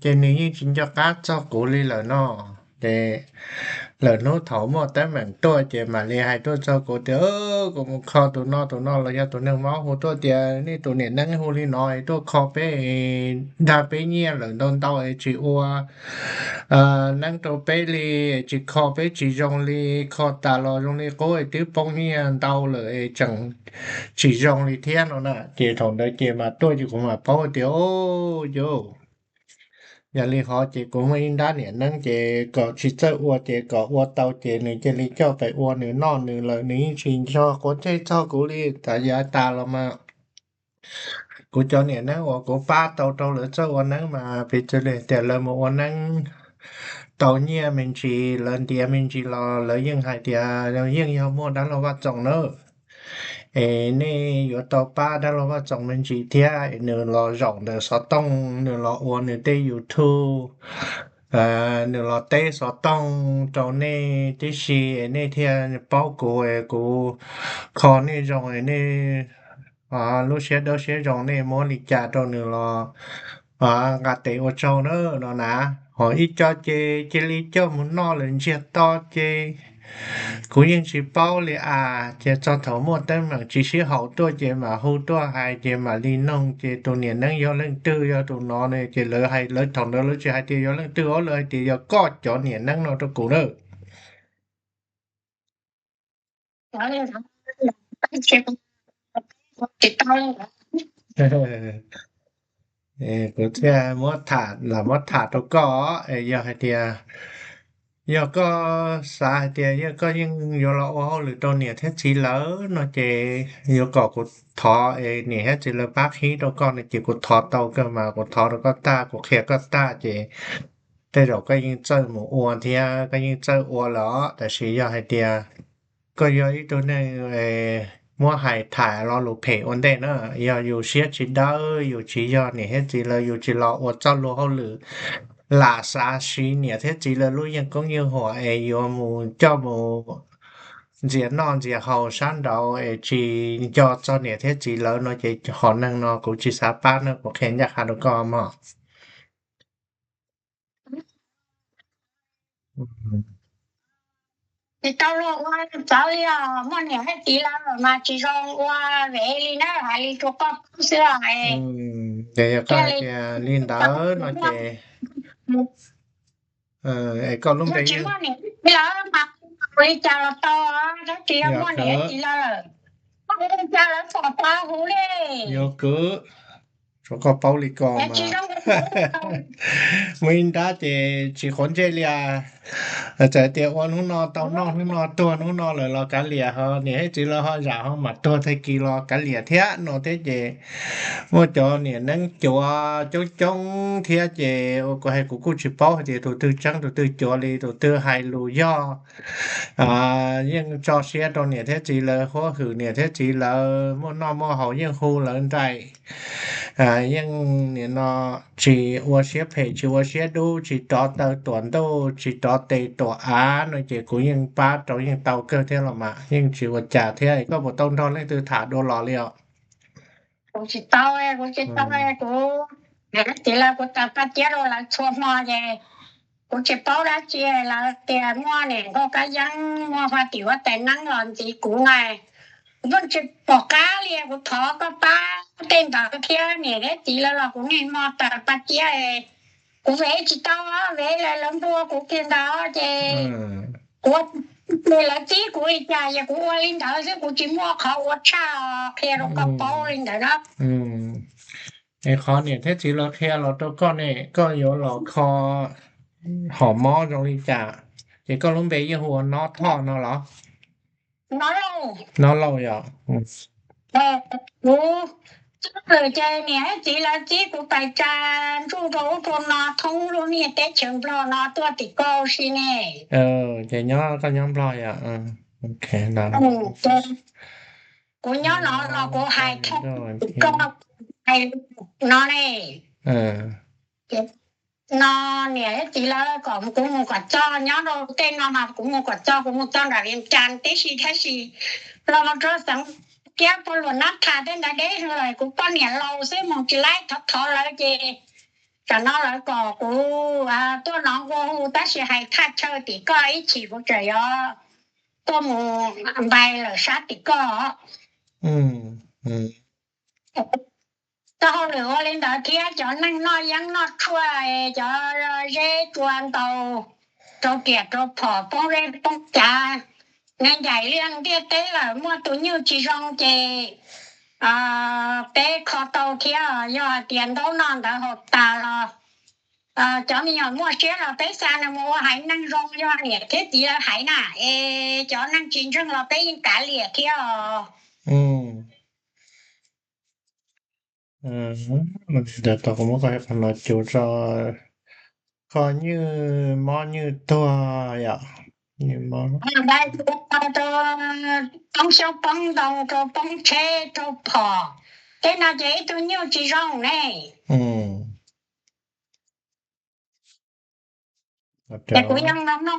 ces nws yeej tsis nco qab txog kuv li lawm no. Ces lawm hnub thaum muaj teeb meem tuaj ces mam li hais tuaj txog kuv tias, kuv mus kho tus no tus no los yog tus neeg mob hu tuaj tias nej tus niam neeb hu li no es tuaj kho peb, dag peb nyiaj lawm ntau ntau es tsis ua neeb rau peb li, tsis kho peb tsis zoo li, kho tas los zoo li qub es twb poob nyiaj ntau lawm es tseem tsis zoo li thiab no na. Ces thaum ntawd ces mas tuaj ces kuv mam paub tias, o, yus, yog li hov ces kuv muaj ib nrab niam neeb ces kom tsis txawj ua ces kom ua tau ces nws cia li coj pem ua nws noj nws lawm, nws yeej tsis nco quav ntsej txog kuv li. Tam yav tas los mas kuv cov niam neeb uas kuv pab tau rau lawv txawj ua neeb mas piv txwv li tias lawv mus ua neeb tau nyiaj me ntsis, lawv ntiav me ntsis los lawv yeej hais tias yeej yog muaj dab laug Vaj Txoos na, es nej yuav tau pab dab laug Vaj Txoos me ntsis thiab es nws los zaum ntawm xov tooj, nws los ua nws tej YouTube, nws los teb xov tooj rau nej tib si es nej thiaj paub kuv es kuv kho nej zoo es nej lub siab dawb siab zoo nej muab li cas rau nws los nqa tes ua tsaug na no na. Ho ib co ces cia li coj mus noj lawm ntsiag to ces kuv yeej tsis paub li as. Ces txog thaum muaj teeb meem tsis sib haum tuaj ces mam hu tuaj hais ces mam li noog ces tus niam neeb yog leej twg, yog tus no ne, ces lawv hais, lawv thaum ntawd lawv tsis hais tias yog leej twg os, lawv hais tias yog koj cov niam neeb no rau kuv na. Kuv thiaj muab tham, lam muab tham rau koj, yog hais tias yog koj xav hais tias yog koj yeej yuav los ua hauj lwm rau niam thiab txiv lawv no ces yuav kom kuv thov es niam thiab txiv lawv pab qhib rau koj no ces kuv thov tau kawg mas, kuv thov rau koj tag, kuv qhia koj tag ces tej zaum koj yeej txawj mus ua thiab koj yeej txawj ua lawm os. Tab sis yog hais tias koj yog ib tug neeg muab hais tham lo lus phem ua ntej na, yog yus siab tsis dawb, yus tsis yog niam thiab txiv lawv, yus tsis los ua txoj luag hauj lwm lam xav siv niam thiab txiv lawv lub yeej koob yeej huam es yuav mus coj mus ntxias noj ntxias haus sab nraud es tsis nco txog niam thiab txiv lawv no ces hom neeg no kuv tsis xav pab na, kuv qhia ncaj qha rau koj mog. Tsis tau luag ua txawv li os, muaj niam thiab txiv lawm mas tsis zoo ua vev li na, hais li rau koj paub xwb os. Ces yog koj hais tias li ntawd no ces es koj lub npe tsis muaj niam thiab txiv lawm mas ua li cas los tau, tab sis yog muaj niam thiab txiv lawm, ua li cas lawv pom tau huv li. Yuav kwv, tshuav koj paub li ko mas. Muaj ib nrab ces tsis quav ntsej li as, txawm tias ua hnub no tau noj hnub no tuag hnub no lawm los kav liam, ho niam thiab txiv lawv ho zam ho mam tuag tag kis los kav liam thiab no thiab ces muaj cov niam neeb cuav coob coob thiab ces ua kuv hais kuv kuj tsis paub hais tias tus twg tseeb tus twg cuav li, tus twg hais lus yog yeej tso siab rau niam thiab txiv lawv, huab hwm niam thiab txiv lawv, muaj noj muaj haus yeej hu lawv nraim, yeej nim no tsis ua siab phem tsis ua siab dub, tsis rov taw tuam ntuj tsis rov tes tuam av no ces kuv yeej pab rau yeej tau kawg thiab los mas yeej tsis ua cas thiab. Koj puas tau nrog leej twg tham dua los li os? Kuv tsis tau, kuv tsis tau, kuv niam thiab txiv lawv kuv tawm paj tiab rau lawv txhua hmo ces kuv tsis paub dab tsi. Lawv tias muaj niam nkauj kab yeeb muaj huab tim huab tais neeb los ntxiv kuv na, kuv pheej tsis pom qab li. Kuv thov koj pab tej ntawd thiab, niam thiab txiv lawv los kuv niaj hmo tawm paj tiab, kuv vev tsis tau, vev lawv npua kuv kiag ntawd ces kuv, lawv txib kuv li cas yog kuv ua li ntawd xwb, kuv tsis muaj qhov ua tshaj, qhia rau koj paub li ntawd na. Es qhov niam thiab txiv lawv qhia los rau koj ne, koj yuav los kho hom mob zoo li cas? Ces koj lub npe yeej hu ua Nob Thoj no los? Nob Lauj. Nob Lauj yog. Kuv txhob lwm ces niam thiab txiv lawv txib kuv pais tsa ntsuj rau ub rau no thoob lub niag teb chaws Nplog no tuaj tim koj si ne. Ces nyob, koj nyob Nplog yog? Kuv nyob no los kuv hais thoob koj hais no ne. No niam thiab txiv lawv kom kuv mus kom txog, nyob rau tej no mas kuv mus kom txog, kuv mus txog nram Vias Cas tib si thiab si los mus rau xeev Kiab puag Luam Nab Thas tej ntawd deb lawm, kuv poj niam laus xwb mus tsis laib, thov thov lawv ces Tam no lawv kom kuv tuaj no nqua hu tab sis hais thaj chaw tim koj ib chim kuv tseem yuav tuaj mus npais lawm sab tim koj. Txoj hauj lwm ua li ntawd thiab cov neeg noj yeeb noj tshuaj, cov zeb tsua ntaus rau riam rau phom poob zeb poob cav, nws ncaim li ntiaj teb lawm muaj tus nyuj tsis zoo ces peb kho tau thiab. Yog hais tias ntaub no ntawd haus tas los cov me nyuam muaj siab los peb xa nws mus ua haiv neeg zoo yog niam thiab txiv lawv haiv na, es cov neeg tsis ntseeg los peb yeej kav liam thiab os. Ntawm tau kuv muab koj qhov no cuv tso, koj nywj mob nywj tuag yom, nywj mob, poob xyoob poob ntoo rau poob tsheb rau phom, tej no ces ib tug nyuj tsis zoo ne. Ces kuv yeej no no,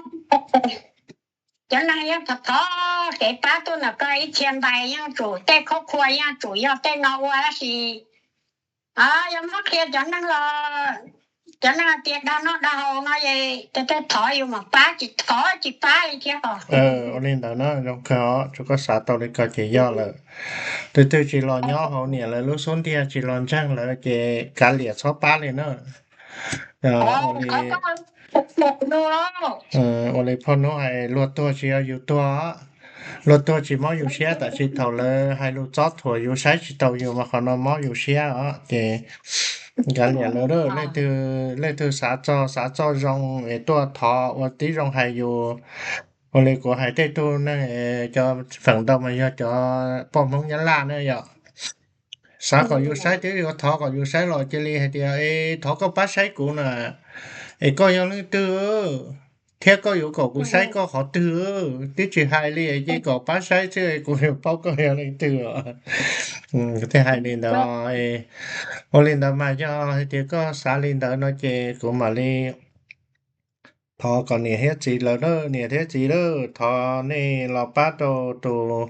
cov neeg yeej thov thov kev pab tuaj ntawm koj ib txhia ntais yeej tsum, tej qhub qhua yeej tsum yog tej no ua tab sis yog muab qhia cov neeg los cov neeg tias dag noj dag haus no es tej thov yus mam pab, tsis thov tsis pab li thiab os. Ua li ntawd na zoo kawg os, tsuav koj xav tau li ko ces yog lawm. Tus twg tsis los nyob hauv niam lawv lub xub ntiag tsis los ntseeg lawv ces kav liam txhob pab li na. Ua li phauj hnub hais luag tuag tsis yog yus tuag, luag tuag tsis mob yus siab tab sis thaum lawv hais lus txob thuam yus saib tsis taus yus mas qhov no mob yus siab os ces kav liam lawm. Leej twg xav txog xav txoj zoo es tuaj thov ua tib zoo hais yus. Ua li kuv hais tej tug neeg cov feem ntau mas yog cov poj Hmoob Nyab Laj na yom, xav kom yus saib twb yuav thov kom yus saib los cia li hais tias thov koj pab saib kuv na, es koj yog leej twg thiab koj yuav kom kuv saib koj qhov twg, twb tsis hais li ces kom pab saib xwb kuv yuav paub koj yog leej twg. Thiaj hais li ntawd. Ua li ntawd mas yog hais tias koj xav li ntawd no ces kuv mam li thov kom niam thiab txiv lawv na, niam thiab txiv lawm, thov nej los pab rau tus,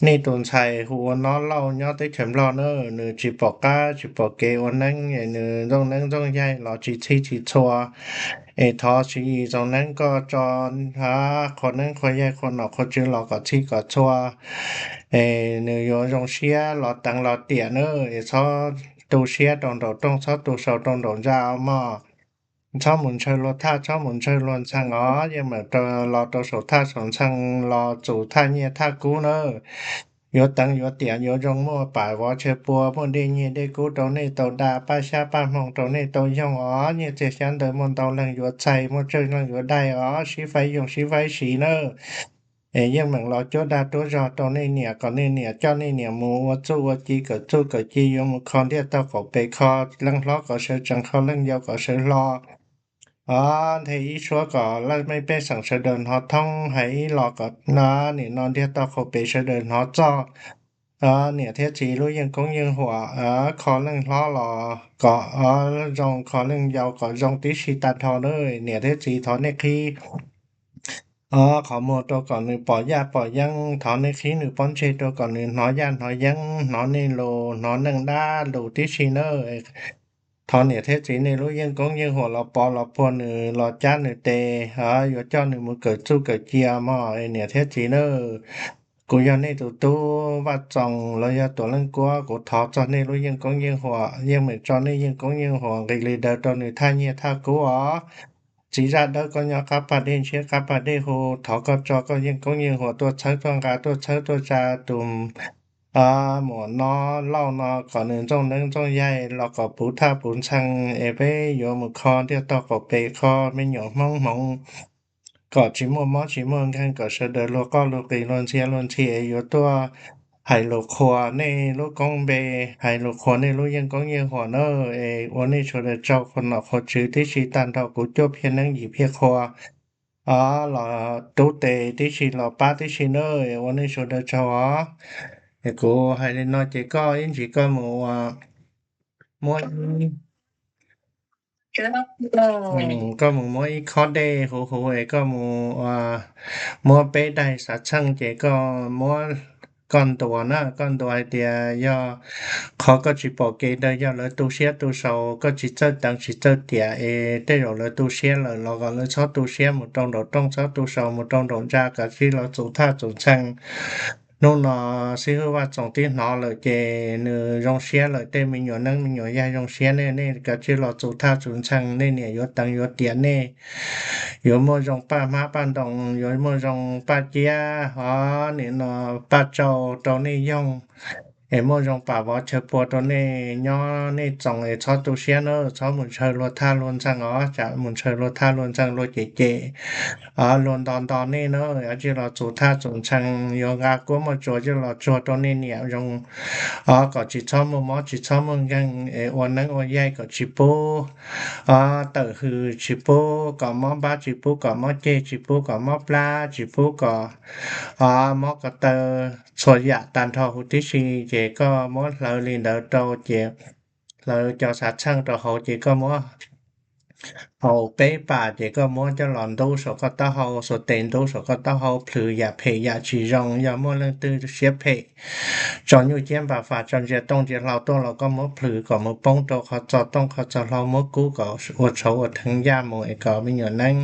nej tus ntxhais hu ua Nob Lauj nyob teb chaws Nplog na, nws tsis pom qab tsis pom kev ua neeb, nws ntxooj neeb ntxooj yaig los tsis txhij tsis txhua. Es thov Tswv Yim txoos neeb koj tso qhua neeb qhua yaig qhua nom qhua tswv los kom txhij kom txhua, es nws yuav zoo siab los teev los tiam na, es txhob tu siab rau nraum rooj, txhob tu saum rau nraum ntsa mog. Txhob mus ntshaw luag thaj, txhob mus ntshaw luag ntxhee os, yeej meem los rau saum thaj saum ntxhee los txus thaj nyiaj thaj kub na. Yuav teev yuav tiam yuav zoo, muaj pam vov tshav pua, muaj dej nyiaj dej kub rau nej tau da, paj xyab paj hmoo rau nej tau yoog os. Nyiaj txiag xyab ntawv muaj ntau leej yuav txais, muaj tsawg leej yuav daig os, sib faib yoog sib faib siv nawb. Es yeej meem los cuab dag tuab zog rau nej niam, kom nej niam coj nej niam mus ua txuj ua ci, kawm txuj kawm ci, yuav mus kho ntiaj teb qaum pem, kho leej hlob kom sawv tsees, kho leej yau kom sawv hlo. Os, nthe ib suab kom leej mej pej xeem sawv daws hnov thoob, hais ib los kom nim no ntiaj teb qaum pem sawv daws hnov txog. Niam thiab txiv lub yeej koob yeej huam, kho leej hlob los kom zoo, kho leej yau kom zoo tib si tag nrho nawb. Niam thiab txiv thov nej qhib qhov muag rau kom nws pom yaj pom yeeb, thov nej qhib nws pob ntseg rau kom nws hnov yaj hnov yeeb, hnov nej lus, hnov neej dab lus tib si nawb. Thov niam thiab txiv nej lub yeej koob yeej huam los pov los puag nws, los cab nws tes, yuav coj nws mus kawm txuj kawm ci mog niam thiab txiv nawb. Kuv yog nej tus tub Vaj Txoos los yog Tuam Leej Kuab, kuv thov txog nej lub yeej koob yeej huam, yeej meem tso nej yeej koob yeej huam nqis li daws rau nws thaj nyiaj thaj kub os. Txiv zaj dawb koj nyob qab pas dej ntshiab qab pas dej hu, thov koj tso koj yeej koob yeej huam tuaj txhawb tuaj nqa, tuaj txhawb tuaj tsa tus muam Nob Lauj no kom nws ntxooj neeb ntxooj yaig los kom puv thaj puv ntxhee es peb yuav mus kho ntiaj teb qaum pem, kho me nyuam Hmoob hmoov kom tsis muaj mob tsis muaj nkeeg, kom sawv daws luag qoj luag qis luag ntxhiab luag ntxhi es yuav tuaj hais lus qhuas nej lub koob npe, hais lus qhuas nej lub yeej koob yeej huam nawb. Es ua nej sawv daws tsaug qhuas nom qhuas tswv tib si tag nrho, kuv cuaj phiaj neeb yim phiaj qhua los tub tes tib si los pab tib si nawb, ua nej sawv daws tsaug os. Es kuv hais li no ces koj ib ntsis koj mus ua, muab, koj mus muab ib khob dej huv huv es koj mus muab peb daig xav txheej ces koj muab koj ntuas na, koj ntuas hais tias yog qhov koj tsis pom kev ntawd yog lawv tu siab tu sau, koj tsis txawj teev tsis txawj tiam es tej zaum lawv tu siab lawm los kom lawv txhob tu siab mus rau nraum rooj, txhob tu sau mus rau nraum ntsa, kom tsij los txus thaj txus ntxhee. Hnub no xib hwb Vaj Txoos twb hnov lawm ces nws zoo siab lawm, tej me nyuam neeb me nyuam yaig zoo siab, nej nej kom tsij los txus thaj txus ntxhee, nej niam yuav teev yuav tiam, nej yuav muaj zoo paj hmab paj ntoo, yuav muaj zoo paj ciab, ho nim no paj tsau rau nej yoog, es muaj zoo pam vov chaw pua rau nej nyob nej txoos, es txhob tu siab na, txhob mus ntshaw luag thaj luag ntxhee os, tsam mus ntshaw luag thaj luag ntxhee luag cem cem, luag nto nto nej na, tsij los txus thaj txus ntxhee, yuav nqa kuab muaj tsuas tsij los tsuag rau nej niam zoo, kom tsis txhob muaj mob tsis txhob muaj nkeeg, es ua neeb ua yaig kom tsis pub tawm hws, tsis pub kom mob npab, tsis pub kom mob ceg, tsis pub kom mob plab, tsis pub kom mob ko taw, txhua yam tag nrho huv tib si. Ces koj muab hlawv li ntawd rau ces hlawv cov xav txheej rau hauv ces koj muab haus peb pas ces koj muab coj los ntub saum koj taub hau, xuas tes ntub saum koj taub hau, plhws yam phem yam tsis zoo, yog muaj leej twg siab phem tso nyuj ciab npas fas tso ntsia tooj ntsia hlau tuaj los koj muab plhws kom mus poob rau qhov txog tooj qhov txog hlau, muab kub kom ua tshauv ua theev yaj mus es kom me nyuam neeb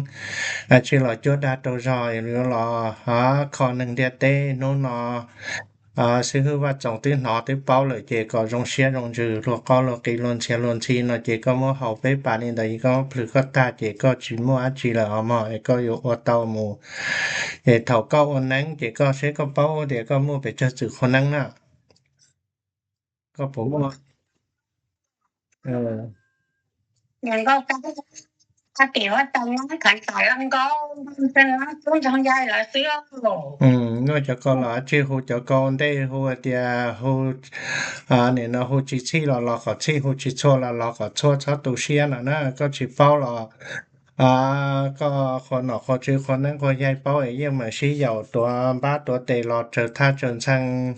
tsij los cuab dag rau zog, yuav los kho neeg ntiaj teb. Hnub no xib hwb Vaj Txoos twb hnov twb paub lawm ces kom zoo siab zoo ntsws, luag qoj luag qis luag ntxhias luag ntxhi no ces koj muab haus peb pas li ntawd, koj muab plhws koj tag ces koj tsis muaj dab tsi lawm os mog, es koj yuav ua tau mus. Es thaum koj ua neeb ces koj seb koj paub tias koj muaj pes tsawg txwm qhua neeb na, koj puas muaj? Muaj cov ko los tsij hu cov ko ua ntej, hu tias hu nim no hu tsis txhij los los kom txhij, hu tsis txhua los los kom txhua, txhob tu siab no na. Koj tsis paub los koj qhua nom qhua tswv qhua neeb qhua yaig paub es yeej meem sib yaum tuav npab tuav tes los tsaws thaj tsaws ntxhee.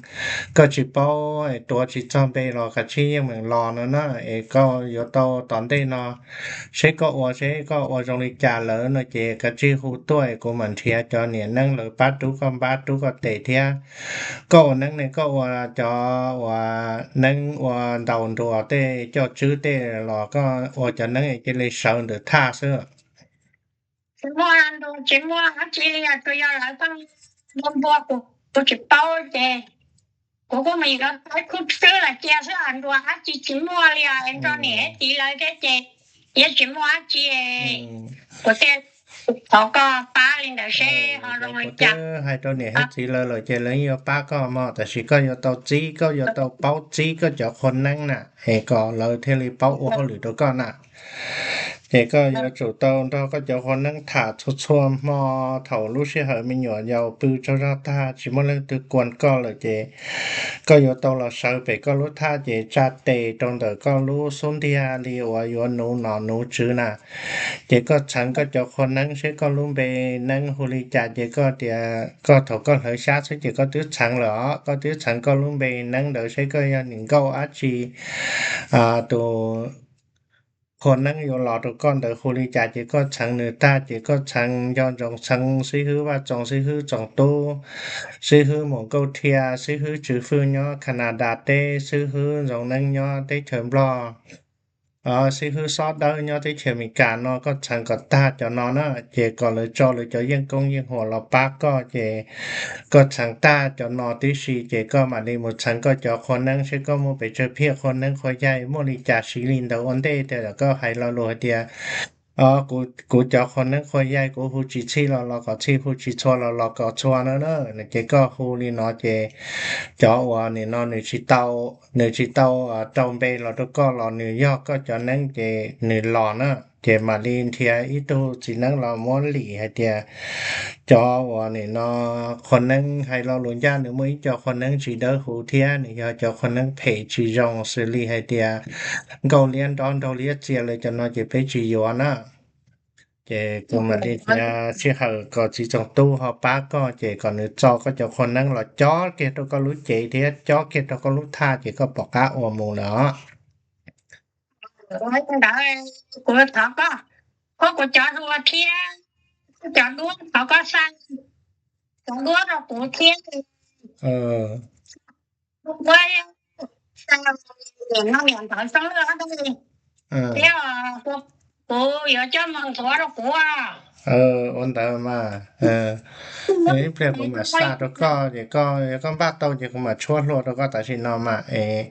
Koj tsis paub es tuav tsis txog npe los kav tsij yeej meem los no na. Es koj yuav tau tom ntej no, seb koj ua seb koj ua zoo li cas lawm no ces kav tsij hu tuaj es kuv mam nrhiav cov niam neeb lawv pab rub koj npab rub koj tes thiab. Koj ua neeb ne koj ua cov uas neeb ua ntaus nruas tej coj tswb tej los koj ua cov neeb es cia li sawv ntawm thaj xwb? Tsis muaj nruas tsis muaj dab tsi li os, tsuas yog lawv pheej npua npua kuv, kuv tsis paub ces kuv kuj mus yuav tau khub tswb los cia xwb os, nruas dab tsi tsis muaj li os, es nrog niam thiab txiv lawv thiab ces yeej tsis muaj dab tsi. Kuv thiaj thov koj pab li ntawd seb ho zoo li cas. Hais rau niam thiab txiv lawv lawm ces lawv yuav pab koj mog, tab sis koj yuav tau txib, koj yuav tau paub txib koj cov qhua neeb na, es kom lawv thiaj li paub ua hauj lwm rau koj na. Ces koj yuav tsum tau nrog koj cov qhua neeb tham txhua txhua hmo. Thaum lub sij hawm me nyuam yaus pw tsaug zog tag tsis muaj leej twg kuas koj lawm ces koj yuav tau los sawv pem koj lub thaj ces tsa tes rau ntawm koj lub xub ntiag li uas yuav nuv nom nuv tswv na. Ces koj txheev koj cov qhua neeb seb koj lub npe neeb hu li cas ces koj tias koj thaum koj hlawv xyab xwb ces koj twb txheev lawm os, koj twb txheev koj lub npe neeb ntawd seb koj yog niam nkauj dab tsi, tus qhua neeb yuav los rau koj ntawd hu li cas ces koj txheev nws tag ces koj txheev nco ntsoov txheev xib hwb Vaj Txoos, xib hwb Txoos Tub, xib hwb Mus Nkauj Thiaj, xib hwb Tswv Fwj nyob Canada teb, xib hwb Ntxoov Neeb nyob teb chaws Nplog, xib hwb Xob Dawb nyob teb chaws Amelikas no, koj txheev kom tag cov no na, ces kom lawv tso lawv cov yeej koob yeej huam los pab koj. Ces koj txheev tag cov no tib si ces koj mam li mus txheev koj cov qhua neeb seb koj muaj pes tsawg phiaj qhua neeb qhua yaig, muaj li cas siv li ntawd ua ntej tias koj hais lo lus hais tias kuv cov qhua neeb qhua yaig kuv hu tsis txhij los los kom txhij, hu tsis txhua los los kom txhua na. Ces koj hu li no ces cov uas nim no nws tsis tau, nws tsis tau rau npe los rau koj los nws yog koj cov neeb ces nws los na. Ces mam li nrhiav ib tug txiv neeb los muab lim hais tias cov uas nim no qhua neeb hais lo lus ncaj, nws muaj ib co qhua neeb tsis dawb huv thiab nws yog cov qhua neeb phem tsis zoo xws li hais tias nkauj liab nrob nraug liab txia li cov no ces peb tsis yuav na. Ces kuv mam li sij hawm kom txiv Txoos Tub ho pab koj ces kom nws txo koj cov qhua neeb los cob kiag rau koj lub cev thiab cob kiag rau koj lub thaj ces koj pom qab ua mus lawm os. Ntawd kuv thov koj, koj kuv cov hlua thiab, koj cov duab thov koj xa cov duab rau kuv thiab. Ua, no niam ntawv xeeb lwj thiab, kuv yuav coj mus nthuav rau kuv. Ua ntawd mas, ib pliag kuv mam xa rau koj ces koj, yog koj npaj tau ces kuv mam tshuab hlua rau koj tam sim no mas es.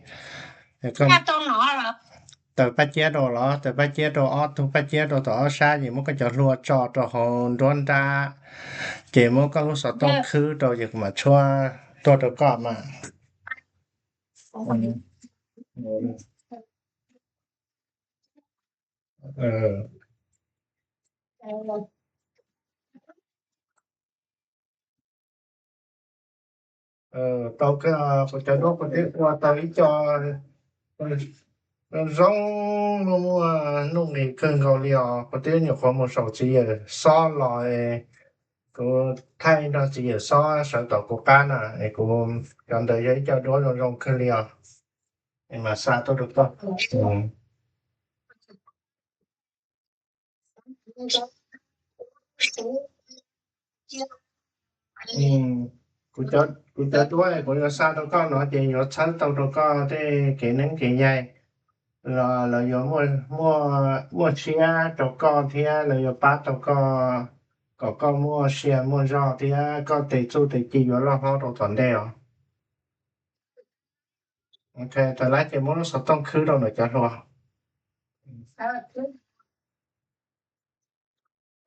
Tawm paj ciab rau los, tawm paj ciab rau, ob tug paj ciab rau tom ob sab ces muab koj cov hlua tso rau hauv nruab nrab, ces muab koj lub xov tooj khwb rau ces kuv mam tshuab tuaj rau koj mas. Tau, kuv cov duab kuv twb ua tau ib co zoo, muaj nuj nqis kawg nkaus li os. Kuv twb nyuam qhuav mus saum txiv yawm xob los, kuv thaij nrog txiv yawm xob sawv tom kuv qab na, es kuv, cov ntawd yog ib co duab zoo zoo kawg li os. Es mam xa tuaj rau koj. Kuv cov duab kuv yuav xa rau koj no ces yuav txhawb tau rau koj tej kev neeb kev yaig, los lawv yuav muaj siab rau koj thiab lawv yuav pab tau koj kom koj muaj sia muaj zog thiab koj tes txuj tes ci yuav loj hlob rau tom ntej os. Thaum lawv ces muab lub xov tooj khwb rau ntawm cov hlua.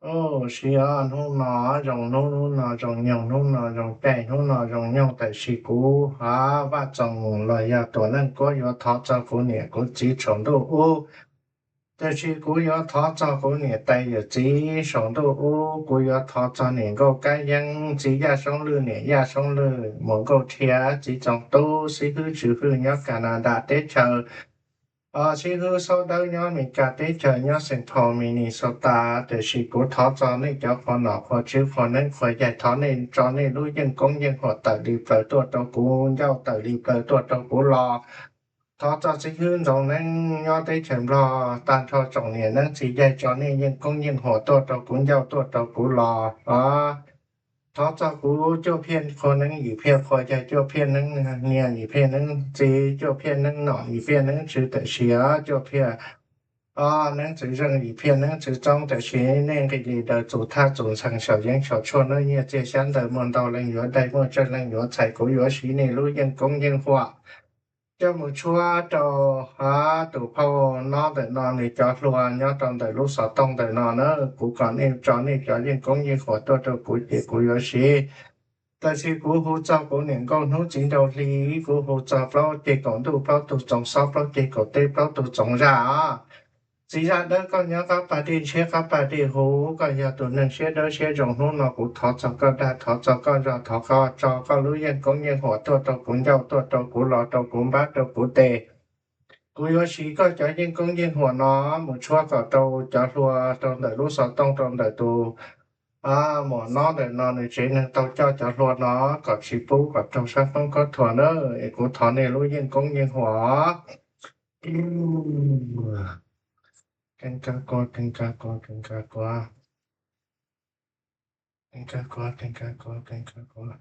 Ua si os, hnub no zoo hnub, hnub no zoo nyoog, hnub no zoo caij, hnub no zoo nyoog, tiam sis kuv hab Vaj Txoos los yog Tuam Leej Kuab yuav thov txog kuv niam kuv txiv saum ntuj ub. Tiam sis kuv yuav thov txog kuv niam tais yawm txiv saum ntuj ub, kuv yuav thov txog niam Nkauj Kab Yeeb, txiv Yaj Soob Lwj, niam Yaj Soob Lwj, muam Nkauj Rhiab, txiv Txoov Tub, xib hwb Tswv Hwj nyob Canada teb chaws, xib hwb Xaub Dawb nyob Amelikas teb chaws, nyob Saint Paul, Minnesota. Tiam sis kuv thov txog nej cov qhua nom qhua tswv qhua neeb qhua yaig, thov nej tso nej lub yeej koob yeej huam tawm li plaws tuaj rau kuv ncauj, tawm li plaws tuaj rau kuv los. Thov txog xib hwb Ntxoov Neeb nyob teb chaws Nplog, tag nrho tsoom niam neeb txiv yaig, tso nej yeej koob yeej huam tuaj rau kuv ncauj, tuaj rau kuv los. Thov txog kuv cuaj phiaj qhua neeb yim phiaj qhua yaig, cuaj phiaj neeb niam yim phiaj neeb txiv, cuaj phiaj neeb nom yim phiaj neeb tswv, tiam sis cuaj phiaj neeb txwv zeej yim phiaj neeb txwv txoob, tiam sis nej nqis li daws txus thaj txus ntxhee saum yeeb saum tshuaj, noj nyiaj txiag xyab ntawv, muaj ntau leej yuav daig, muaj tsawg leej yuav txhais. Kuv yuav siv nej lub yeej koob yeej huam coj mus tshuab rau tus phauj no ntawm no nws cov hlua nyob rau ntawm lub xov tooj ntawm no na. Kuv kom nej tso nej cov yeej koob yeej huam tuaj rau kuv ces kuv yuav siv. Tiam sis kuv hu txog kuv niam Nkauj Hnub txiv nraug hli, kuv hu txog plaub ceg kaum ntuj, plaub tug txoov xob, plaub ceg kaum teb, plaub tug txoov zaj os. Txiv zaj dawb, koj nyob qab pas dej ntshiab qab pas dej huv, koj yog tus neeg siab dawb siab zoo. Hnub no kuv thov txog koj dag, thov txog koj zog, thov koj tso koj lub yeej koob yeej huam tuaj rau kuv ncauj, tuaj rau kuv los, rau kuv npab, rau kuv tes. Kuv yuav siv koj cov yeej koob yeej huam no mus tshuab kom rau cov hlua rau ntawm lub xov tooj, rau ntawm tus muam no ntawm no nws tsev neeg tau coj cov hlua no kom tsis pub kom raug sab foob khaub thuas na. Es kuv thov nej lub yeej koob yeej huam. Keeb kab kuab, keeb kab kuab, keeb kab kuab, keeb kab kuab, keeb kab kuab, keeb kab kuab,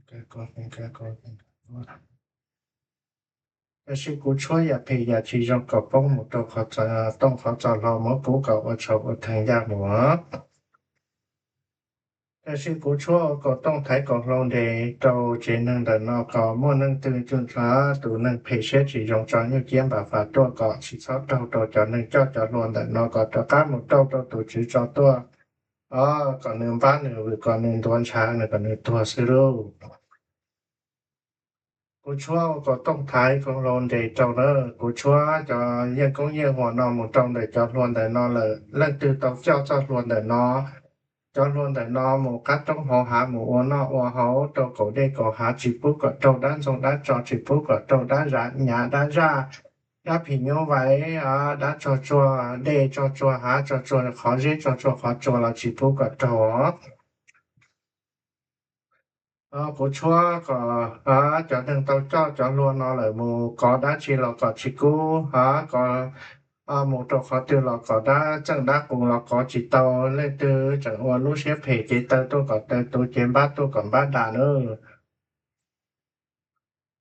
keeb kab kuab, keeb kab kuab. Tab sis kuv tshuab yam phem yam tsis zoo kom poob mus rau qhov tooj qhov txos hlo, muab pub kom ua tshauv ua theeg yaj mus. Tab sis kuv tshuab ua kaum tooj thaiv kaum hlau nres rau tsev neeg ntawm no kom muaj neeg twg tus neeg phem siab tsis zoo tso nyuj ciab npam fas tuaj kom tsis txhob raug rau cov neeg coj cov hlua ntawm no, kom rov qab mus raug rau tus tswv tso tuaj, kom nws npab nws vwm, kom nws ntuav ntshav nws, kom nws tuag xwb lauj. Kuv tshuab ua kaum tooj thaiv kaum hlau nres rau na, kuv tshuab cov yeej koob yeej huam no mus rau ntawm cov hlua ntawm no lawm. Leej twg tau coj txoj hlua ntawm no, cov hlua ntawm no mus qab roob hauv hav mus ua noj ua haus rau kaum dej kaum hav, tsis pub kom raug dab ntxoog dab tso, tsis pub kom raug dab nyav dab zaj, dab phim nyuj vais, dab tsog tsuag dej, tsog tsuag hav, tsog tsuag qhov zeb, tsog tsuag qhov tsua los tsis pub kom raug. Kuv tshuab kom cov neeg tau coj cov hlua no lawm mus kov dab tsi los kom tsis kub, mus rau qhov twg los kom dab txeej dab qus los kov tsis tau. Leej twg tseem ua lub siab phem cev taw tuaj kom taw tuv, cev npab tuaj kom npab dam na.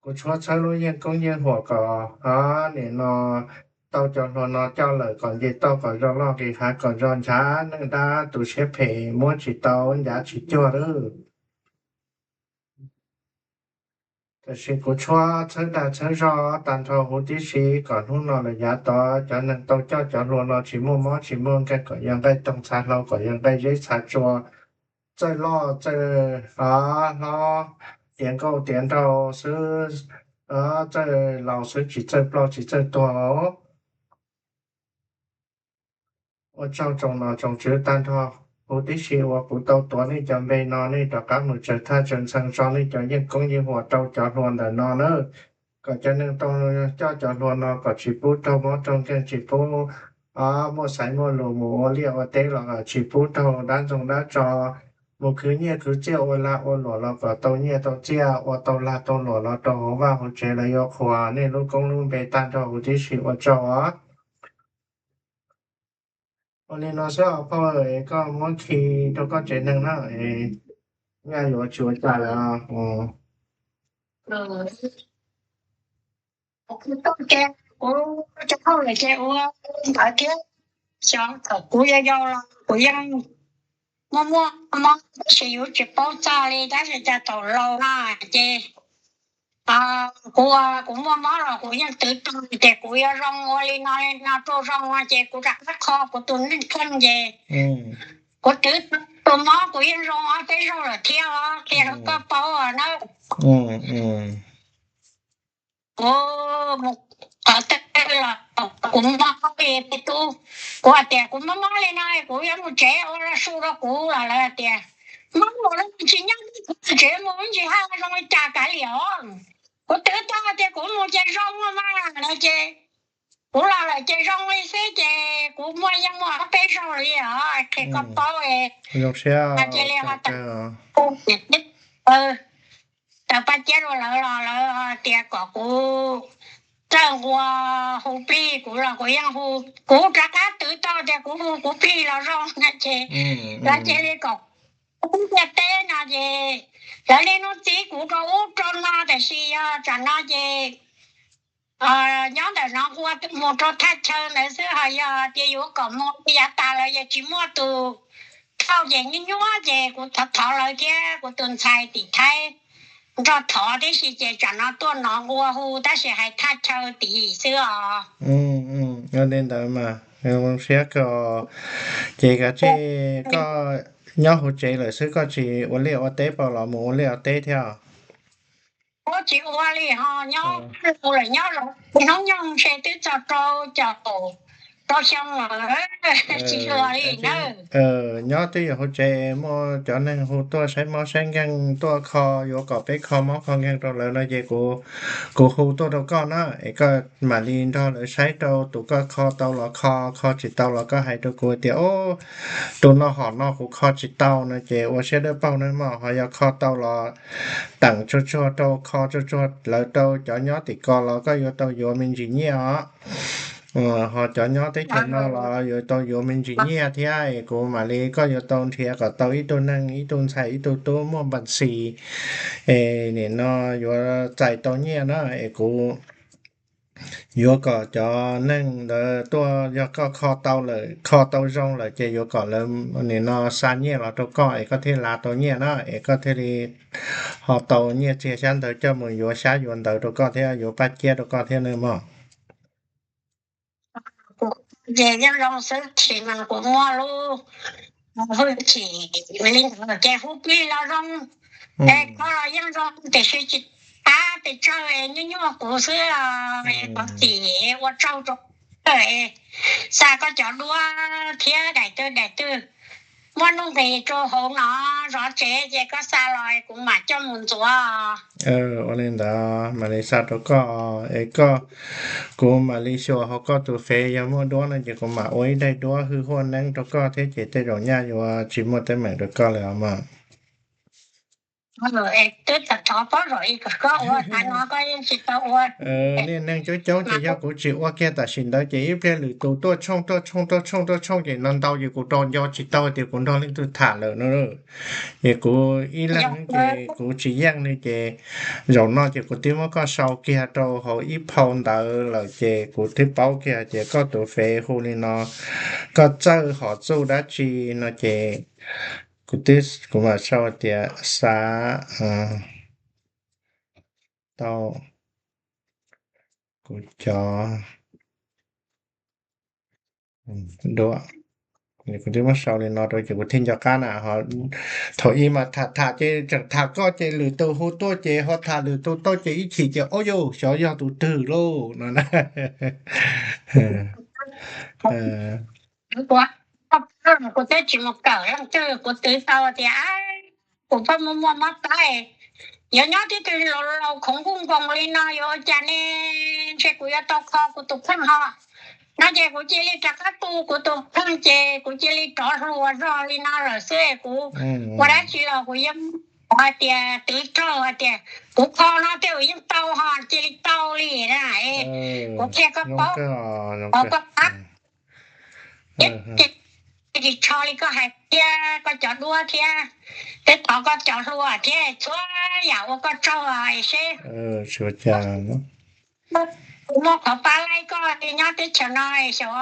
Kuv tshuab txhawb lub yeej koob yeej huam kom nim no tau cov hluas no coj lawm kom nce toj kom zoo loj nqis hav kom zoo nchav neej dab tu siab phem muab tsis tau ncav tsis cuag lawm. Tiam sis kuv tshuab txhawb dag txhawb zog tag nrho huv tib si kom hnub no lawm yav tod cov neeg tau coj cov hluas no tsis muaj mob tsis muaj nkeeg kom yog nqaij toog txha hlau kom yog nqaij zeb txha tsua, txawj loj txawj hlob, tiav nkauj tiav nraug xwb, txawj laus xwb tsis txawj ploj tsis txawj tuag. Ua tsaug tsoom nom tsoom tswv tag nrho huv tib si uas kuv tau tuav nej cov npe no nej rov qab mus tsaws thaj tsaws ntxhee tso nej cov yeej koob yeej huam rau cov hluas ntawm no nawb. Kom cov neeg tau coj cov hluas no kom tsis pub raug mob raug nkeeg tsis pub muaj xaiv muaj lus mus ua liaj ua teb los tsis pub raug dab ntxoog dab tso, mus khwv nyiaj khwv txiaj ua lag ua luam los kom tau nyiaj tau txiaj ua tau lag tau luam los rau hauv vaj hauv tsev los yuav qhuas nej lub koob lub npe tag nrho huv tib si ua tsaug os. Ua li no xwb os phauj, es koj muab khi rau koj tsev neeg na, es nyaj yuav tsis ua cas lawm. Kuv cov phauj lawm ces ua ntawd thiab, xyov thaum kuv yau yau los kuv yeej muaj muaj mob tab sis yus tsis paub txog li tab sis cas thaum laus no ces kuv, kuv muaj mob los kuv yeej twv tau ces kuv yuav zoo ua li no li no rau zoo no ces kuv rov qab kho kuv tus neej kheej ces kuv twv tus mob kuv yeej zoo ob peb zaug lawm thiab os, qhia rau koj paub na. Kuv mus qhov twg los kuv mob li tub, kuv hais tias kuv mob mob li no kuv yuav mus tsev ua los su rau kuv los lawv hais tias mob mus lawm tsis nyob kuv tsev mus ntsis haj zoo li cas kav liam os. Kuv twv tau tias kuv mus ces zoo mas no ces kuv los lawm ces zoo li xwb ces kuv muaj yeej muaj ob peb zaug li os, qhia koj paub. Zoo siab cia li ho tawm, tawm paj ciab rau lawv los lawv tias kom kuv txawj nqua hu plig kuv los kuv yeej hu, kuv rov qab twv tau tias kuv hu kuv plig los zoo no ces lawv cia li kom kuv ua teb no ces lawv niaj hnub txib kuv rau ub rau no tiam sis yog tsam no ces nyob ntawm no nqua mus rau thaj chaw ntawd xwb ho yog tias yuav kom mus yav tas lawm yog tsis muaj tus thauj ces nyuaj nyuaj ces kuv thov thov lawv thiab kuv tus ntxhais tim Thaib nrog thov tib si ces tsam no tuaj no nqua hu tab sis hais thaj chaw tim xwb os. Li ntawd mas zoo siab kawg. Ces kav tsij koj nyob hauv tsev lawm xwb koj tsis ua liaj ua teb pauj los mus ua liaj ua teb thiab? Kuv tsis ua li ho nyob, kuv lawm nyob hnub nyoog ntshe twb txog rau caum rau xyoo lawm, tsis ua li na. Nyob twb yog hauv tsev muaj cov neeg hu tuaj saib mob saib nkeeg tuaj kho, yuav kom peb kho mob kho nkeeg rau lawv no ces kuv, kuv hu tuaj rau koj na es koj mam li nrog lawv saib rau tus koj kho tau los kho, kho tsis tau los koj hais rau kuv tias tus no hom no kuv kho tsis tau no ces ua siab dawb paug na mog. Ho yog kho tau los teem tsuag tsuag rau, kho tsuag tsuag lawv rau cov nyob tim ko los koj yuav tau yuav me ntsis nyiaj os. Ho cov nyob teb chaws no los yuav tau yuav me ntsis nyiaj thiab es kuv mam li, koj yuav tau nrhiav kom tau ib tug neeg, ib tug ntxhais ib tug tub muaj npas xis es nim no yuav txais tau nyiaj na es kuv yuav kom cov neeg ntawd tuaj, yog koj kho tau lawm, kho tau zoo lawm ces yuav kom lawv nim no xa nyiaj los rau koj es koj thiaj lav tau nyiaj na es koj thiaj li ho tau nyiaj txiag xyab ntawv coj mus yuav xyab yuav ntawv rau koj thiab yuav paj ciab rau koj thiab ne mog. Ces yeej zoo xwb, tsis mas kuv muaj lub hwj chim li ntawd ces hu plig los zoo, es koj los yeej zoo tiam sis tsis qab pes tsawg, nyuaj nyuaj kuv xwb, qhov txim ua tsaug rau, xa koj cov duab thiab daim twg daim twg muaj nuj nqis rau hauv no zov tsev ces koj xa los kuv mam coj mus ntxuav. Ua li ntawd mam li xa rau koj es koj, kuv mam li xyuas hauv koj tus fev, yog muaj duab no ces kuv mam ua ib daim duab hwj huaj neeb rau koj thiab ces tej zaum nyaj yuav tsis muaj teeb meem rau koj lawm os mog. Twb txawm thov paub zom i kom koj ua tav no koj yeej tsis tau ua. Niaj neeg coob coob ces yog kuv tsis ua kiag tam sim ntawd ces ib pliag lwm tus tuaj tshooj tuaj tshooj tuaj tshooj tuaj tshooj ces no ntau ces kuv rau nco tsis tau tias kuv nrog leej twg tham lawm no. Ces kuv ib leeg ces kuv tsis yeej li ces zaum no ces kuv twb muab koj sau kiag rau hauv ib phau ntawv lawm ces kuv twb paub kiag tias koj tus fev hu li no, koj txawj hom txuj dab tsi no ces kuv twb kuv mam sau tias xav tau kuv cov duab. Kuv twb muab sau li no rau ces kuv thiaj nco qab na ho. Thaum ub mas tham tham ces tseem tham koj ces lwm tus hu tuaj ces ho tham lwm tus tuaj ces ib chim ces ob yus xyov yog tus twg lauj no na. Kuv twb tsis mus kawm leej twg, kuv twv tau tias kuv pheej muaj muaj mob plab, yuav nyob tib tug laus laus khoov nkuj nkoos li no yuav ua cas ne, ntshe kuv yuav tau kho kuv tus kheej ho. No ces kuv cia li rov qab tu kuv tus kheej ces kuv cia li rov hluas zog li no lawm xwb. Kuv ua dab tsi los kuv yeej hais tias twv raug hais tias kuv kho no tej zaum yeej tau ho cia li tau li na. Kuv qhia koj paub, koj pab, tsis tsho li koj hais thiab koj cov duab thiab, peb thov koj cov hlua thiab txhua yam ua koj tsaug seb. Kuv muaj qhov pab laij koj nyob teb chaws no, xyov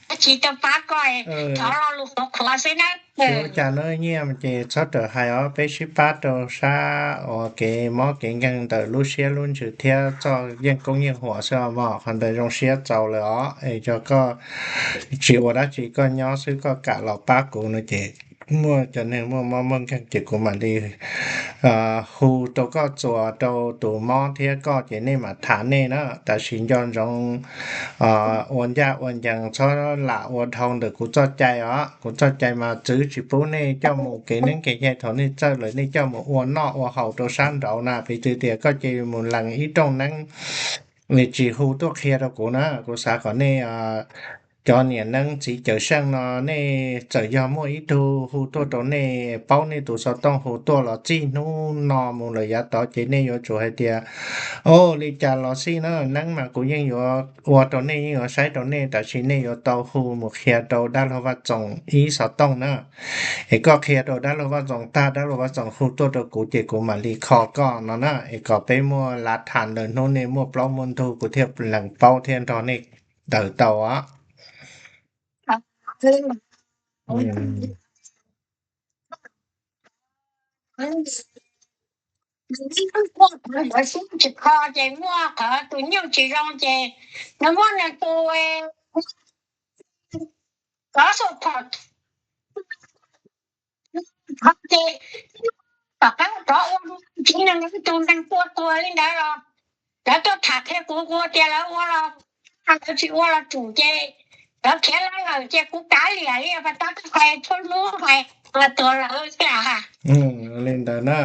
dab tsi tuaj pab koj, thov lo lus qhuav qhuav xwb na. Ua cas no nyiaj ces txhob rawm hais os, peb sib pab rau sab uas kev mob kev nkeeg ntawm lub siab lub ntsws thiab txoj yeej koob yeej huam xwb os mog. Qhov ntawd zoo siab txaus lawm os, es yog koj tsis ua dab tsi koj nyob xwb koj kam los pab kuv no ces muaj cov neeg muaj mob muaj nkeeg ces kuv mam li hu rau koj txuas rau tus mob thiab koj ces nej mam tham nej na. Tab sis nco ntsoov ua ncaj ua ncees, txhob lam ua dhau ntawm kuv txoj cai os. Kuv txoj cai mas txwv tsis pub nej coj mus kev neeb kev yaig, thaum nej txawj lawm nej coj mus ua noj ua haus rau sab nraud na. Piv txwv tias koj cia li mus lees ib rooj neeb es tsis hu tuaj qhia rau kuv na. Kuv xav kom nej cov niam neeb txiv cawm seej no, nej txawm yog muaj ib tug hu tuaj rau nej, paub nej tus xov tooj hu tuaj los txij hnub no mus lawm yav tod ces nej yuav tsum hais tias, o, li cas los xij na, neeb mas kuv yeej yuav ua rau nej, yeej yuav saib rau nej, tab sis nej yuav tau hu mus qhia rau dab laug Vaj Txoos ib xov tooj na. Es koj qhia rau dab laug Vaj Txoos tag, dab laug Vaj Txoos hu tuaj rau kuv ces kuv mam li kho koj no na. Es kom peb muaj lav tham ntawm hnub nej muaj plaub muaj ntug kuv thiaj lees paub thiab nrog nej daws tau os. Tsis kho ces muaj qhov tus nyuj tsis zoo ces nws muaj nws tus kov xu phom ces tom qab rov ua tsiv neeg tus neeg tua tuag li ntawd los lawv tuaj tham qhia kuv, kuv tias lawv ua los, lawv tsis ua los tsum ces lawv khiav lawv lawm ces kuv kav liam li pas tab hais tshuaj hnub hais tuag lawm tiag. Li ntawd na.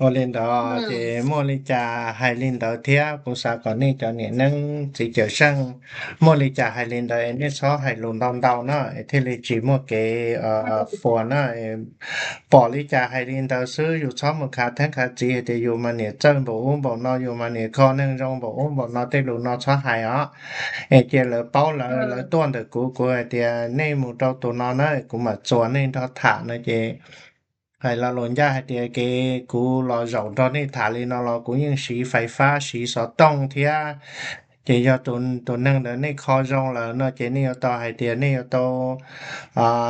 Ua li ntawd ces muaj li cas hais li ntawd thiab, kuv xav kom nej cov niam neeb txiv cawm seej muaj li cas hais li ntawd es nej txhob hais lus ntau ntau na, es thiaj li tsis muaj kev puas na. Pom li cas hais li ntawd xwb, yus txhob mus khav theeb khav txiv hais tias yus mas niam txawj npaum ub npaum no, yus mas niam kho neeg zoo npaum ub npaum no, tej lus no txhob hais os. Es cia lawv paub lawv, lawv tuaj ntawm kuv, kuv hais tias nej mus rau tus no na, kuv mam txuas nej nrog tham no ces hais lo lus ncaj hais tias kev kuv los zaum nrog nej tham li no los kuv yeej siv fais fab siv xov tooj thiab. Ces yog tus neeg ntawd nej kho zoo lawm no ces nej yuav tau hais tias nej yuav tau,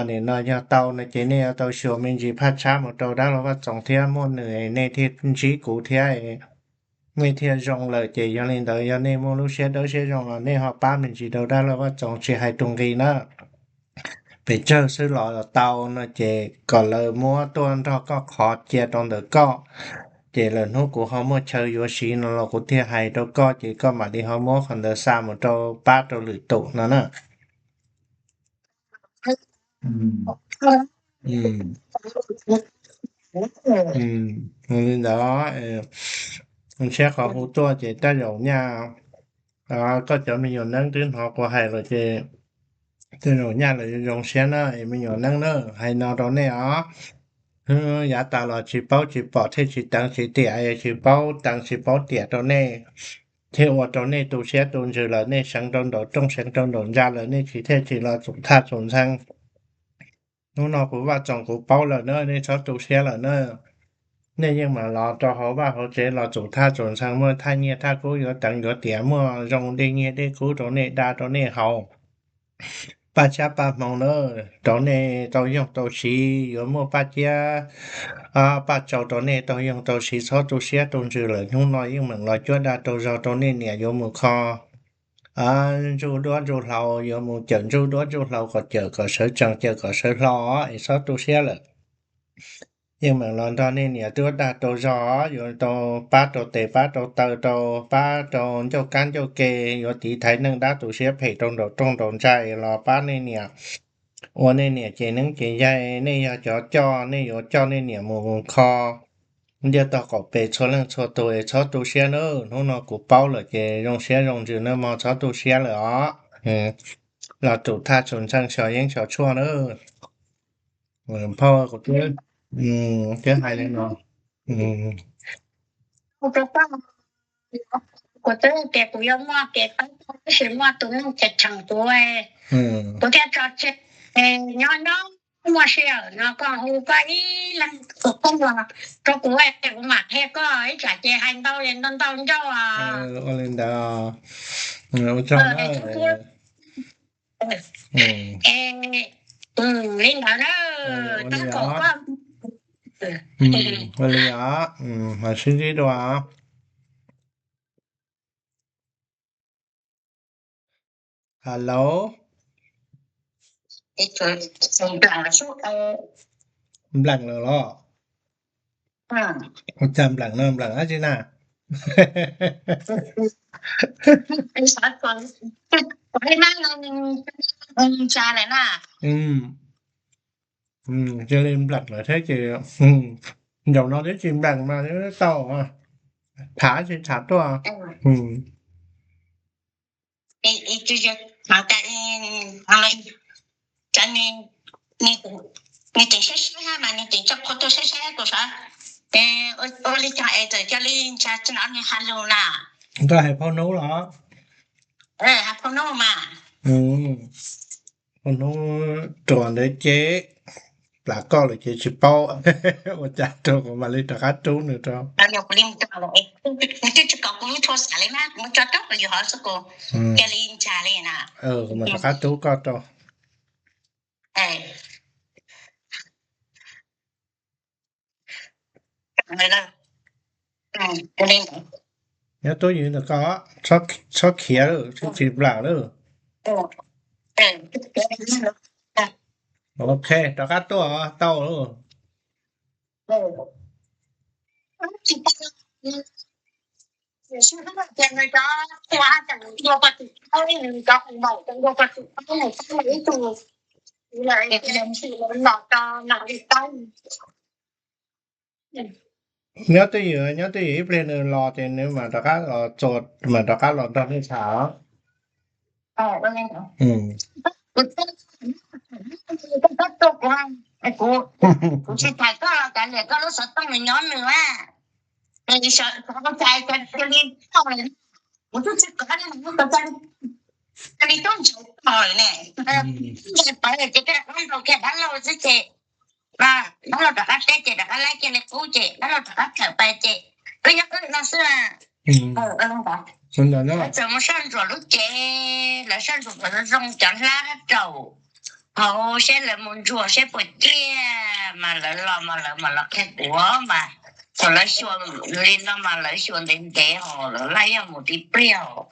nim no yog tau no ces nej yuav tau xyuas me ntsis phaj tshab mus rau dab laug Vaj Txoos thiab, muaj nws nej thiaj ntsib kuv thiab, nej thiaj zoo lawm. Ces yog li ntawd yog nej muaj lub siab dawb siab zoo los nej ho pab me ntsis rau dab laug Vaj Txoos tsis hais tus nqi na. Pes tsawg xwb los tau no ces kom lawv muab tuaj nrog koj qhov cia rau ntawm koj. Ces lwm hnub kuv ho muaj chaw yuav siv no los kuv thiaj hais rau koj ces koj mam li ho muab qhov ntawd xa mus rau pab rau lwm tus no na. Li ntawd, ntshiab qhov hu tuaj ces tej zaum nyaj, koj cov me nyuam neeb twb hnov kuv hais lawm ces tej zaum nyaj lawv zoo siab na, es me nyuam neeb na, hais no rau nej os. Yav tas los tsis paub tsis pom thiaj tsis teev tsis tiam, tsis paub teev tsis paub tiam rau nej, thiaj ua rau nej tu siab tu ntsws lawm, nej seev rau nraum rooj seev rau nraum ntsa lawm, nej tsis thiaj tsis los txhum thaj txhum ntxhee. Hnub no kuv Vaj Txoos kuv paub lawm na, nej txhob tu siab lawm na. Nej yeej mam los rau hauv vaj hauv tsev los txhum thaj txhum ntxhee, muaj thaj nyiaj thaj kub yuav teev yuav tiam, muaj zoo dej nyiaj dej kub rau nej da rau nej haus, paj tsab paj hmoov na, rau nej tau yoog tau siv, yuav muaj paj ciab paj tsau rau nej tau yoog tau siv, txhob tu siab tu ntsws lawm. Hnub no yeej meem los cuab dag rau zog rau nej niam yuav mus kho ntsuj duab ntsuj hlauv, yuav mus cawm ntsuj duab ntsuj hlauv kom cawm kom sawv tsees cawm kom sawv hlo es txhob tu siab lawm. Yeej meem los nrog nej niam cuab dag rau zog, yuav tau pab rau tes pab rau taw rau, pab rau ncauj kab ncauj ke, yuav tiv thaiv neeg dab tu siab phem rau nraum rooj nraum ntsa los pab nej niam ua nej niam ces neeb ces yaig, nej yog cov coj, nej yuav coj nej niam mus kho ntiaj tog qaum pes txhua leej txhua tus es txhob tu siab nawb. Hnub no kuv paub lawm ces zoo siab zoo ntsws nawb mog, txhob tu siab lawm os. Los txhum thaj txhum ntxhee xyov yeeb xyov tshuaj nawb. Phauj, kuv twb hais li no. Kuv twb tias kuv yuav muaj kev pab tab sis muaj tus neeg cheem kuv, kuv thiaj tso tseg. Nyob nyob muaj sij hawm no koj hu koj ib leeg tus koob los rau kuv, kuv mam qhia koj ib tsam ces hais ntau li ntau ntau ncauj. Ua li ntawd, ua tsaug na. Li ntawd na, tab kom koj. Ua li os, mam sib ntsib dua. Hello. Npleem lawm los? Ua cas npleem no, npleem dab tsi na? Cia li npleem lawm thiab ces, zaum no twb tsis npleem mas tau, tham tsis tham tuaj. Nws tseem siab siab mas nws tseem tso qhov tuaj siab siab kuv sav. Ua li cas es txawm cia li ntshav tsis hnov nws hais lus na? Koj hais phau hnub los? Hais phau hnub mas. Phau hnub ruam ntawd ces plam koj lawm ces tsis paub. Ua cas rau kuv mam li rov qab rub nws rau. Nws twb tsis kom kuv lub thua xav li mas kuv muab tso rau kuv yus hov xwb, kuv cia li ntshav li na. Kuv mam rov qab rub koj rau. Nyob tub ywv ntawm koj, txhob khiav lawm, tsis nplam lawm. Ok, rov qab tuaj tau lawm. Nyob twj ywm, nyob twj ywm ib pliag nws los ces nws mam rov qab los txuas, mam rov qab los nrog nej tham. Kuv tsis tham koj los kav liam koj lub xov tooj nws nyob nws a. Kuv twb tsis kov li, cia li tub ntshai koj ne. Ntshai pawv ces koj dab laug kiag dab laug xwb ces dab laug rov qab teb ces rov qab laib kiag li qub ces dab laug rov qab tawm pais ces wb nyob wb no xwb. Txawm mus soj ntsuam lub cev, lawv soj ntsuam kom zoo cov hlab raum hauv seb lawv mus ntsuas seb puas ciaj mas lawv los mas lawv mam los qhia kuv mas. Thaum lawv xyuas li no mas lawv xyuas ntev ntev hos lawv laj yog mus tib pliag os.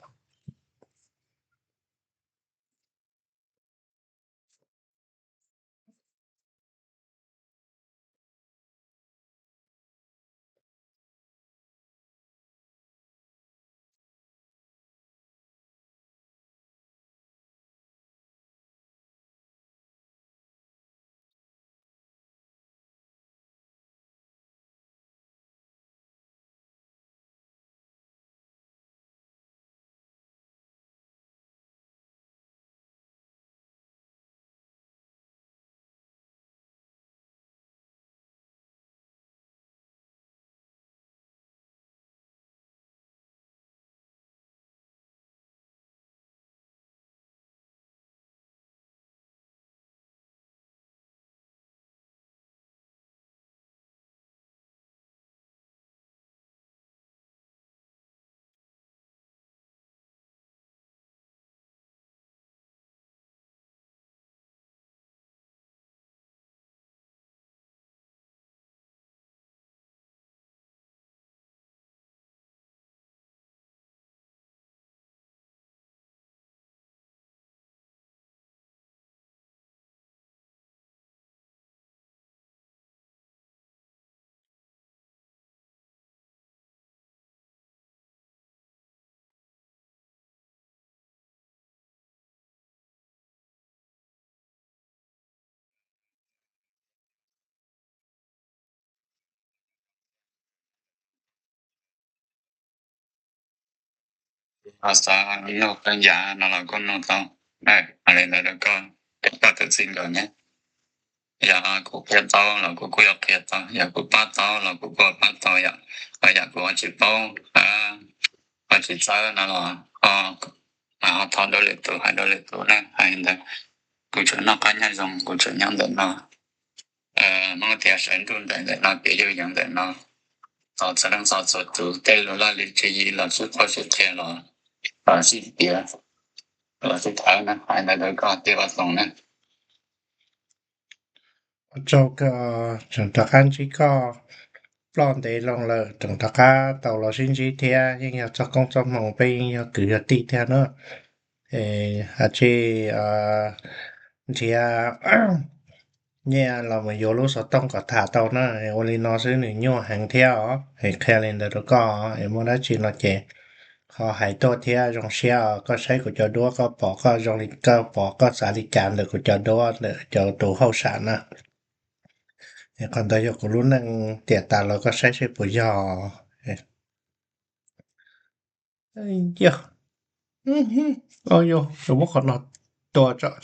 Ho xav nug qee yam no los kuj nug tau. Hais li ntawd rau koj, koj tus txij nkawm ne, yog kuv qhia tau los kuv kuj yuav qhia tau, yog kuv pab tau los kuv kuj pab tau yom. Ho yam kuv ho tsis paub, ho tsis txawb no los ho thov dua lwm tus, hais dua lwm tus na. Hais li ntawd, kuv tsuas noj qab nyob zoo, kuv tsuas nyob ntawm no. Hmoob tias sawv nruj ntawm ntawm no, kev yuj yees ntawm no. Thov txhua leej txhua tus tej lus laj lim tswv yim los sib qhov sib qhia los, los sib piav, los sib thawv na. Hais ntawd rau koj, Tij Vaj Xoom na. Ua tsaug koj, tseem rov qab ntsib koj ploj ntev loo lawm, tseem rov qab tau los sib ntsib thiab, yeej yog txoj koob txoj hmoo, peb yeej yog kwv yog tij thiab na. Hais tsis nrhiav nyiaj los mus yuav lub xov tooj kom tham tau na. Ua li no xwb nws nyuaj heev thiab os. Es qhia li ntawd rau koj, es muaj dab tsi no ces ho hais tuaj thiab. Zoo siab koj saib kuv cov duab, koj pom koj zoo li koj pom koj xav li cas ntawm kuv cov duab ntawm cov tus hauj sam na. Es qhov ntawd yog kuv lub neej tiam tas los koj saib seb puas yog. Yog, yog, muab qhov no tua tso.